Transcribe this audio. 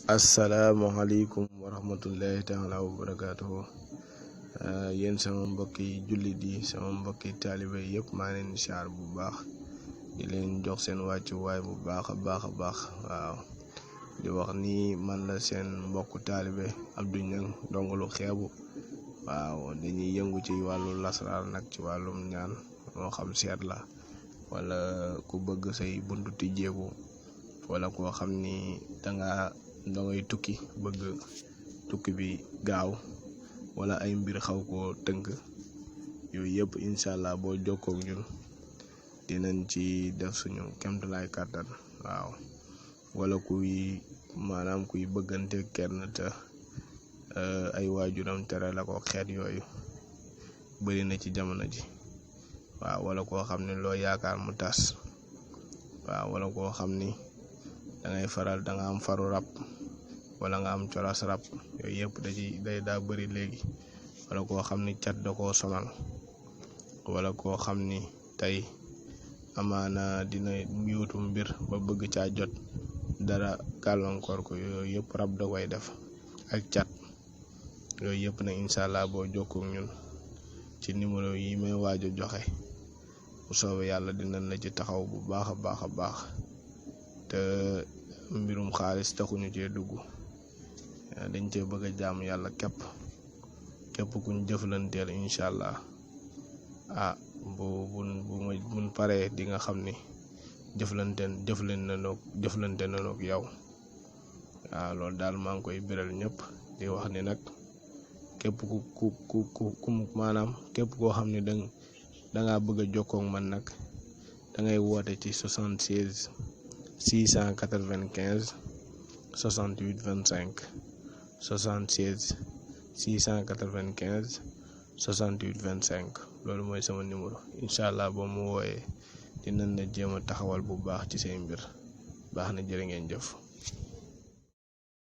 asalaamaaleykum wa rahmatullahi taala wa barakaatuhu. Yéen sama mbokki jullit yi sama mbokki taalibe yëpp maa leen di siyaar bu baax di leen jox seen wàccuwaay bu baax a baax waaw di wax ni man la seen mbokku taalibe Abdou Niang Ndongo Lu Xeebu. waaw dañuy yëngu ci wàllu lasraar nag, ci wàllum ñaan, moo xam seet la wala ku bëgg say buntu tijjeeku, wala koo xam ni dangay tukki bëgg tukki bi gaaw, wala ay mbir xaw koo tënk. yooyu yëpp incha allah boo jokkoo ak ñun dinañ ci def suñu kemtalaay kàttan. waaw wala kuy bëggante kenn te ay waajuram tere la ko, xeet yooyu bëri na ci jamono ji. waaw wala koo xam ne loo yaakaar mu tas. waaw wala koo xam ni danga am faru rab wala nga am coras rab, yooyu yëpp daa bëri léegi. wala koo xam ni cat da koo sonal, wala koo xam ni tey amaana dina yuutu mbir ba bëgg caa jot dara gàllankoor ko, yooyu yëpp rab da koy def ak cat. yooyu yëpp nag incha allah boo jokkoo ak ñun ci numéro yi may waaj a joxe, bu soobee yàlla dinañ la ci taxaw bu baax a baax. te mbirum xaalis taxuñu cee dugg, dañ cee bëgg a jaamu yàlla képp kuñ jëflanteel incha allah buñ paree di nga xam ni jëflante nanoog yow. waaw loolu daal maa ngi koy biral ñëpp di wax ni nag képp képp koo xam ne dangaa bëgg a jokkoo ak man nag dangay woote ci 76 695 68 25 76 695 68 25 loolu mooy sama numéro. incha allah boo mu wooyee dinañ la jéem a taxawal bu baax ci say mbir. baax na, jërë ngeen jëf.